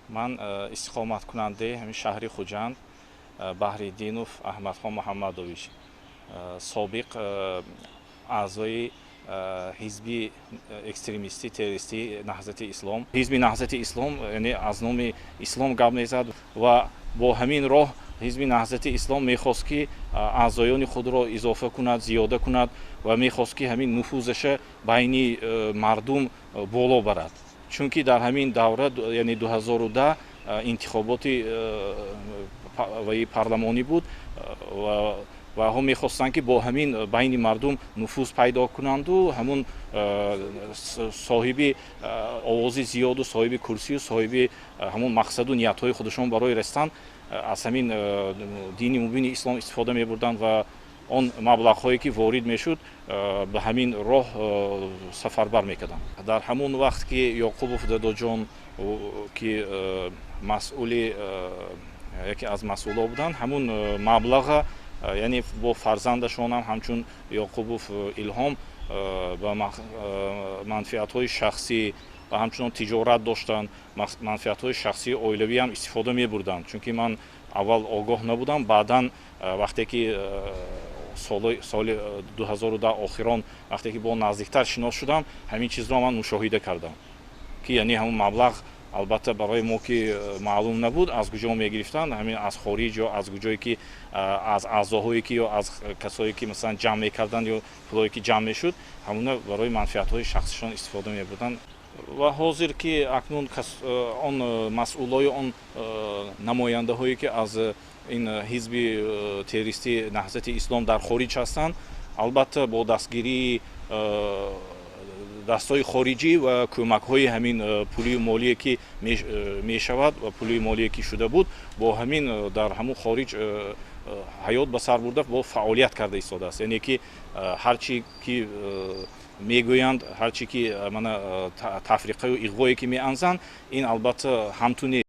Ман истиқоматкунандаи ҳамин шаҳри Хуҷанд, Баҳриддинов Аҳмадхон Муҳаммадович, собиқ аъзои ҳизби экстремистӣ, террористии Наҳзати Ислом. Ҳизби Наҳзати Ислом, яъне аз номи ислом гап мезад ва бо ҳамин роҳ ҳизби Наҳзати Ислом мехост, ки аъзоёни худро изофа кунад, зиёда кунад ва мехост, ки ҳамин нуфузаша байни мардум боло барад, чунки дар ҳамин давра, яъне 2010, интихоботи парламонӣ буд ва онҳо мехостанд, ки бо ҳамин байни мардум нуфуз пайдо кунанду ҳамун соҳиби овози зиёду соҳиби курсию соҳиби ҳамун мақсаду ниятҳои худашон барои расидан аз ҳамин дини мубини ислом истифода мебурданд ва он маблағҳое, ки ворид мешуд, ба ҳамин роҳ сафарбар мекарданд. Дар ҳамон вақт, ки Ёқубов Дадоҷон, ки масъули, яке аз масъуло буданд, ҳамун маблаға, яъне бо фарзандашонам ҳамчун Ёқубов Илҳом, ба манфиатҳои шахсӣ ва ҳамчунон тиҷорат доштанд, манфиатҳои шахсии оилавиам истифода мебурданд. Чунки ман аввал огоҳ набудам, баъдан, вақте ки соли 2010 охирон, вақте ки бо наздиктар шинос шудам, ҳамин чизро ман мушоҳида кардам, ки яъне ҳамун маблағ, албатта, барои мо ки маълум набуд, аз куҷо мегирифтанд, ҳамин аз хориҷ ё аз куҷое ки, аз аъзоҳое ки ё аз касое ки, масалан, ҷамъ мекарданд ё пулое ки ҷамъ мешуд, ҳамуна барои манфиатҳои шахсишон истифода мебурданд. Ва ҳозир ки акнун он масъулои он намояндаҳое, ки аз ин ҳизби террористии Наҳзати Ислом дар хориҷ ҳастанд, албатта, бо дастгирии дастҳои хориҷӣ ва кӯмакҳои ҳамин пулию молие, ки мешавад, ва пулию молие, ки шуда буд, бо ҳамин дар ҳамун хориҷ ҳаёт ба сар бурда, бо фаъолият карда истодааст. Яъне ки ҳар чи ки мегӯянд, ҳар чи ки мана тафриқаю иғвое ки меанзанд, ин албатта ҳамту нест.